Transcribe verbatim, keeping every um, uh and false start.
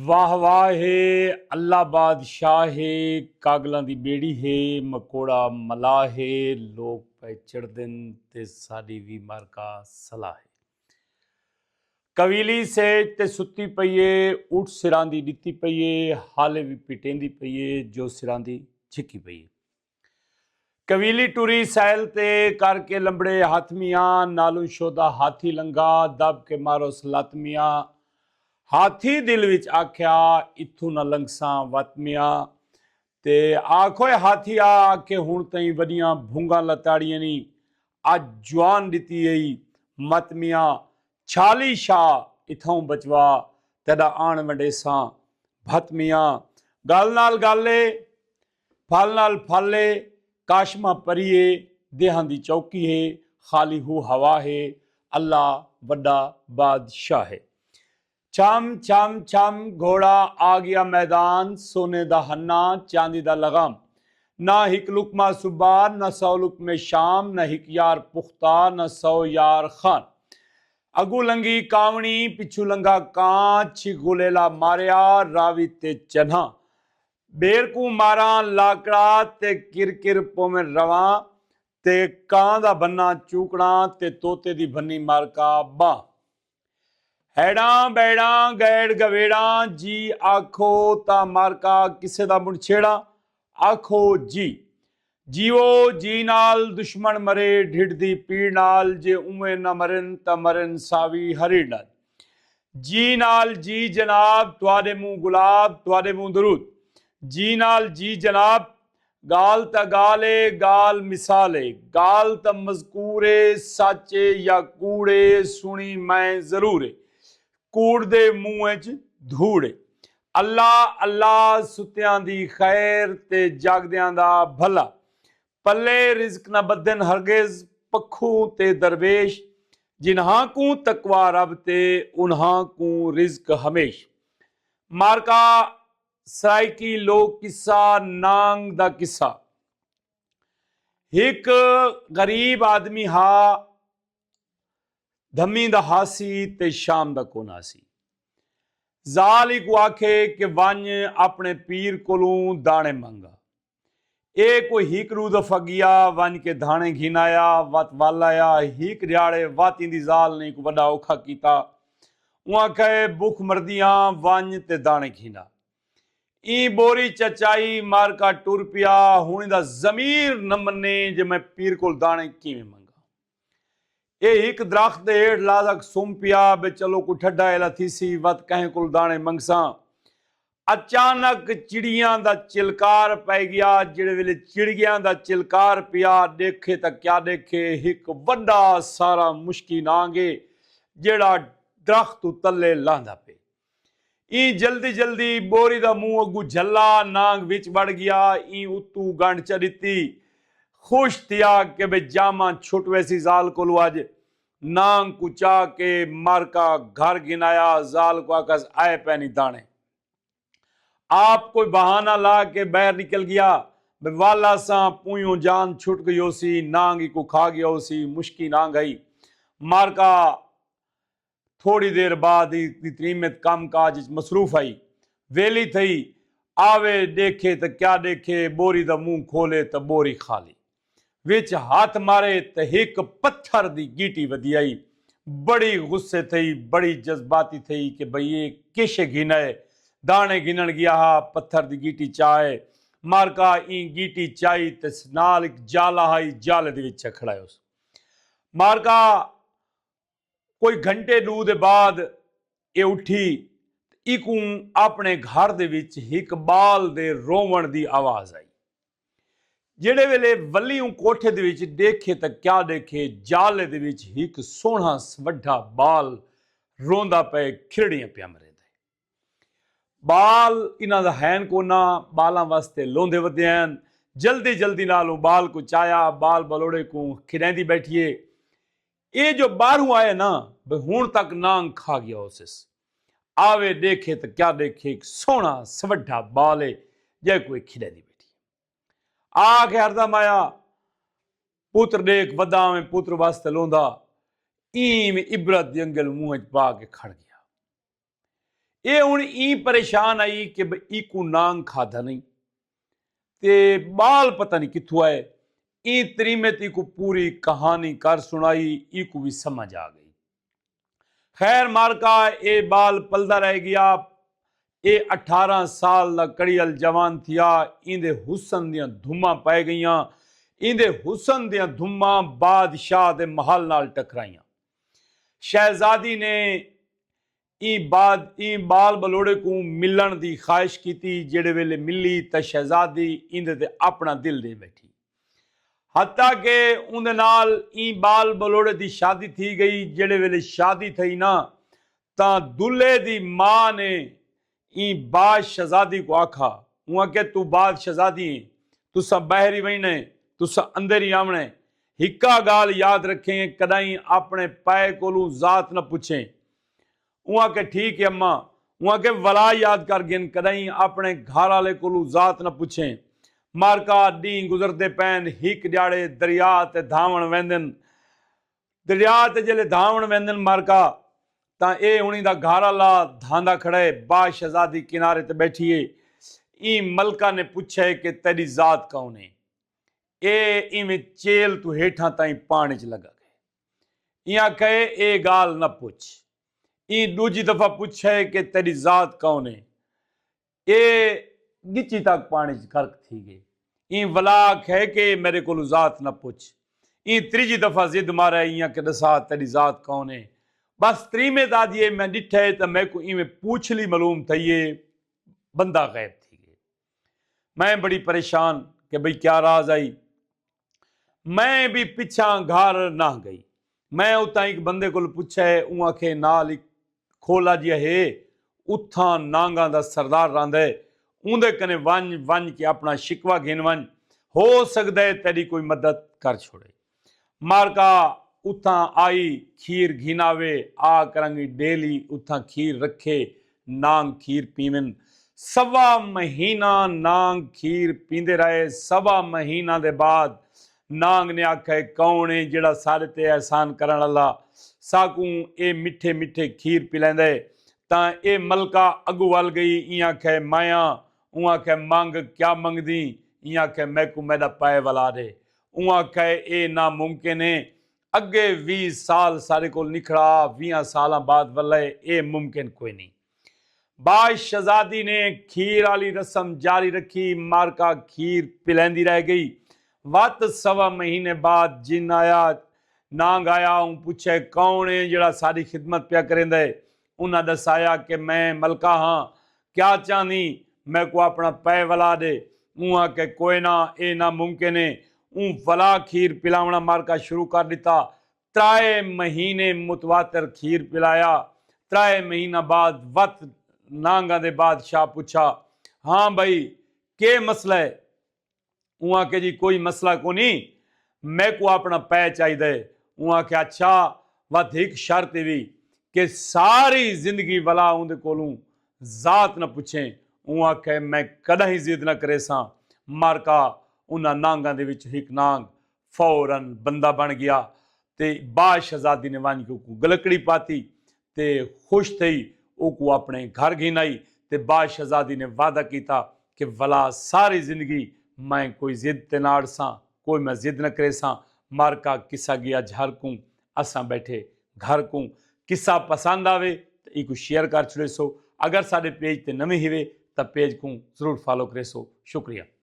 واہ واہ ہے، اللہ بادشاہ ہے، کاگلاں دی بیڑی ہے، مکوڑا ملاح ہے، لوک پئے چڑھدن تے ساڈی وی مارکا صلاح ہے۔ کویلی سیج تے ستی پئی ہے، اٹھ سراندی ڈتی پئی ہے، حالے وی پٹیندی پئی ہے جو سراندی جھکی پئی ہے۔ کویلی ٹری سیل تے کر کے لمبڑے ہتھ میاں، نالوں شودا ہاتھی لنگا، دب کے ماروس لت میاں۔ ہاتھی دل وچ آکھیا، اتھوں نہ لنگساں وت میاں۔ تے آکھوئے ہاتھی آ کہ ہن تئیں وڈیاں بھونگاں لتاڑیاں نی، اج جوان ڈتی ائی مت میاں۔ چھالی شاہ اتھاؤں بچوا، تیڈا آن ونڈیساں بھت میاں۔ گل نال گل اے، پھل نال پھل اے، کاشمہ پری اے، دیہاں دی چوکی اے، خالی ہو ہوا اے، اللہ وڈا بادشاہ اے۔ چھم چھم چھم گھوڑا آ گیا میدان، سونے دا ہنا، چاندی دا لغام۔ نہ ہک لقمہ صبح، نہ سو لقمے شام، نہ ہک یار پختہ، نہ سو یار خان۔ اگوں لنگھی کاوݨی، پچھوں لنگھا کاں، چھی غلیلا ماریا، راوی تے چنھاں۔ ٻیر کوں ماراں لاکڑا تے کر کر پوویں رواں، تے کاں دا بھناں چوکڑاں تے طوطے دی بھنی مارکا ٻاں۔ ہیڑاں ٻیڑاں ڳیڑ ڳویڑاں، جی آکھو تاں مارکا کسے دا منڈھ چھیڑاں، آکھو جی۔ جیوو جی نال، دشمن مرے ڈھڈ دی پیڑ نال، جے اونویں نہ مرن تاں مرن ساوی ہریڑ نال۔ جی نال جی جناب، تہاݙے مونہہ گلاب، تہاݙے مونہہ درود۔ جی نال جی جناب، ڳالھ تاں ڳالھ اے، ڳالھ مثال اے، ڳالھ تاں مذکور اے، سچ اے یا کوڑ اے، سݨی میں ضرور اے۔ کوڑ دے منہ اچ دھوڑ اے۔ اللہ اللہ ستیاں دی خیر تے جاڳدیاں دا بھلا۔ پلے رزق نہ ٻدھن ہرگز پکھوں تے درویش، جنہاں کوں تقوی رب تے انہاں کوں رزق ہمیش۔ مارکا سرائیکی لوک قصہ، نانگ دا قصہ۔ ہک غریب آدمی ہا، دھمی دا ہاسی تے شام دا کون آسی۔ زال ایکوں آکھے کہ ونڄ اپݨے پیر کولوں داݨے منگ آ۔ اے کوئی ہک ݙو دفعہ ڳیا، ونڄ کے دھاݨے گھن آیا، وت ول آیا۔ ہک ݙیہاڑے وت ایندی زال نے ایکوں وݙا اوکھا کیتا۔ اوں آکھیا، اے بکھ مردی آں، ونڄ تے داݨے گھن آ۔ ایں ٻوری چچائی، مارکا ٹر پیا۔ ہݨ ایندا ضمیر نہ منے جو میں پیر کول داݨے کیویں منگاں۔ اے ہک درخت دے ہیٹھ لازک سم پیا، بے چلو کوئی ٹھڈا ہیلا تھیسی، وت کہیں کول داݨے منگساں۔ اچانک چڑیاں دا چلکار پئے ڳیا۔ جیڑھے ویلے چڑیاں دا چلکار پیا، ݙیکھے تاں کیا ݙیکھے، ہک وݙا سارا مشکی نانگ اے، جیڑھا درخت توں تلے لہندا پئے۔ ایں جلدی جلدی ٻوری دا منہ اڳوں جھلا، نانگ وچ وڑ ڳیا۔ ایں اتوں ڳنڈھ چا ݙتی۔ خوش تھیا کہ بھئی جاماں چھٹ ویسی زال کولوں اڄ۔ نانگ کوں چا کے مارکا گھر گھن آیا۔ زال کوں آکھس، آئے پئے نی داݨے۔ آپ کوئی بہانہ لا کے ٻاہر نکل ڳیا۔ بھئی ول آساں، پویوں جان چھٹ ڳئی ہوسی، نانگ ایکوں کھا ڳیا ہوسی، مشکی نانگ ہئی۔ مارکا تھوڑی دیر بعد ای دی تریمت کم کاج اچ مصروف ہئی۔ ویلی تھئی، آوے ݙیکھے تاں کیا ݙیکھے، ٻوری دا منہ کھولے تاں ٻوری خالی۔ وچ ہتھ مارے تاں ہک پتھر دی گیٹی ودی آئی۔ بڑی غصے تھئی، بڑی جذباتی تھئی کہ بھئی اے کیشے گھن آئے، داݨے گھنݨ ڳیا ہا، پتھر دی گیٹی چا آئے۔ مارکا ایں گیٹی چائی تے نال ہک جالا ہئی، جالے دے وچ کھڑا ہوس۔ مارکا کوئی گھنٹے ݙو دے بعد اے اٹھی تے ایکوں اپݨے گھر دے وچ ہک ٻال دے رووݨ دی آواز آئی۔ جیڑھے ویلے ولی اوں کوٹھے دے وچ ݙیکھے تاں کیا ݙیکھے، جالے دے وچ ہک سوہݨا سوڈھا ٻال روندا پئے، کھرڑیاں پیا مریندا ہے۔ ٻال انہاں دا ہین کونا، ٻالاں واسطے لوندے ودے ہن۔ جلدی جلدی نال اوں ٻال کوں چایا، ٻال ٻالوڑے کوں کھݙیندی ٻیٹھی ہے۔ اے جو ٻاہروں آئے نا، بھئی ہݨ تک نانگ کھا ڳیا ہوسس۔ آوے ݙیکھے تاں کیا ݙیکھے، ہک سوہݨا سوڈھا ٻال ہے، جئیں کوں اے کھݙیندی ٻیٹھی ہے۔ آ کے ہردم آیا، پتر ݙیکھ ودا ہوویں پتر واسطے لوندا، ایں میں عبرت دی انگل منہ اچ پا کے کھڑ ڳیا۔ اے ہن ایں پریشان آئی کہ بھئی ایکوں نانگ کھادھا نئیں تے ٻال پتہ نئیں کتھوں آئے۔ ایں تریمت ایکوں پوری کہانی کر سݨائی، ایکوں وی سمجھ آ ڳئی۔ خیر مارکا، اے ٻال پلدا رہ ڳیا۔ اے اٹھارہ سال دا کڑیل جوان تھیا۔ ایندے حسن دیاں دھماں پئے ڳئیاں۔ ایندے حسن دیاں دھماں بادشاہ دے محل نال ٹکرائیاں۔ شہزادی نے ایں بعد ایں ٻال ٻلوڑے کوں ملݨ دی خواہش کیتی۔ جیڑھے ویلے ملی تاں شہزادی ایندے تے اپݨا دل ݙے ٻیٹھی۔ حتیٰ کہ اوندے نال ایں ٻال ٻلوڑے دی شادی تھی ڳئی۔ جیڑھے ویلے شادی تھئی نا، تاں دلہے دی ماء نے ایں باز شہزادی کوں آکھا۔ اوں آکھیا، توں باز شہزادی ہیں، تساں ٻاہر ہی ویݨے، تساں اندر ہی آوݨے۔ ہکا ڳالھ یاد رکھیں، کݙاہیں اپݨے پئے کولوں ذات نہ پچھیں۔ اوں آکھیا، ٹھیک ہے اماں۔ اوں آکھیا، ولا یاد کر گھن، کݙاہیں اپݨے گھر آلے کولوں ذات نہ پچھیں۔ مارکا، ݙینہہ گزردے پئن، ہک ݙیہاڑے دریا تے دھاوݨ ویندن۔ دریا تے جیلے دھاوݨ ویندن مارکا، تاں اے انہیں دا گھر آلا دھاندا کھڑا ہے، باز شہزادی کنارے تے ٻیٹھی ہے۔ ایں ملکہ نے پچھیا ہے کہ تیݙی ذات کون ہے؟ اے ایویں چیل توں ہیٹھاں تائیں پاݨی اچ لڳا ڳئے۔ ایں آکھیا ہے، اے ڳالھ نہ پچھ۔ ایں ݙوجھی دفعہ پچھیا ہے کہ تیݙی ذات کون ہے؟ اے ڳچی تک پاݨی اچ غرق تھی ڳئے۔ ایں ولا آکھیا ہے کہ میݙے کولوں ذات نہ پچھ۔ ایں تریجھی دفعہ ضد ماریا، ایں آکھیا، ݙسا تیݙی ذات کون ہے؟ بس تریمت آہدی ہے، میں ݙٹھا ہے تاں میکوں ایویں پوچھلی معلوم تھئی ہے، بندہ غائب تھی ڳئے۔ میں بڑی پریشان کہ بھئی کیا راز آئی۔ میں بھی پچھاں گھر نہ گئی۔ میں اتھاں ہک بندے کول پچھیا ہے، اوں آکھے نال ہک کھولا جیا ہے، اتھاں نانگاں دا سردار رہندا ہے، اوندے کنے ونج، ونج کے اپنا شکوہ گھن ونج، ہو سکدا ہے تیری کوئی مدد کر چھوڑے۔ مارکا اتھاں آئی، کھیر گھن آوے، آ کرنگی ڈیلی اتھاں کھیر رکھے، نانگ کھیر پیون۔ سوا مہینہ نانگ کھیر پیندے رہے۔ سوا مہینہ دے بعد نانگ نے آکھیا، کون ہے جیڑھا ساڈے تے احسان کرن والا؟ ساکوں اے مٹھے مٹھے کھیر پلیندا ہے۔ تاں اے ملکہ اگوں ول گئی، ایں آکھیا، میں آں۔ اوں آکھیا، منگ، کیا منگدیں؟ ایں آکھیا، میکوں میڈا پائے ولا ڈے۔ اوں آکھیا، اے ناممکن ہے، اگے ویہہ سال ساڈے کول نکھڑا، ویہاں سالاں بعد ولے، اے ممکن کوئی نی۔ باش شہزادی نے کھیر آلی رسم جاری رکھی، مارکا کھیر پلیندی رہ گئی۔ وت سوا مہینے بعد جن آیا، نانگ آیا، اوں پچھے، کون ہے جیڑھا ساڈی خدمت پیا کریندا ہے؟ انہاں ڈسایا کہ میں ملکہ ہاں، کیا چاہندیں؟ میکوں اپنا پے ولا ڈے۔ اوں آکھے، کوئے نہ، اے ناممکن ہے۔ اوں ولا کھیر پلاونا مارکا شروع کر ڈتا۔ ترائے مہینے متواتر کھیر پلایا۔ ترائے مہینہ بعد وت نانگاں دے بادشاہ پچھا، ہاں بھئی، کے مسئلہ ہے؟ اوں آکھے، جی کوئی مسئلہ کونی، میکوں اپنا پے چاہیدا ہے۔ اوں آکھے، اچھا، وت ہک شرط وی کہ ساری زندگی ولا اوندے کولوں ذات نہ پچھیں۔ اوں آکھے، میں کڈاہیں ضد نہ کریساں۔ مارکا انہاں نانگاں دے وچ ہک نانگ فوراً بندہ بن گیا۔ تے باش شہزادی نے ونج کے اوکوں گلکڑی پاتی تے خوش تھئی، اوکوں اپنے گھر گھن آئی۔ تے باش شہزادی نے وعدہ کیتا کہ ولا ساری زندگی میں کوئی ضد تے نہ اڑساں، کوئی میں ضد نہ کریساں۔ مارکا قصہ گیا جھر کوں، اساں بیٹھے گھر کوں۔ قصہ پسند آوے تے ایکوں شیئر کر چھڑیسو۔ اگر ساڈے پیج تے نویں ہیوے تاں پیج کوں ضرور فالو کریسو۔ شکریہ۔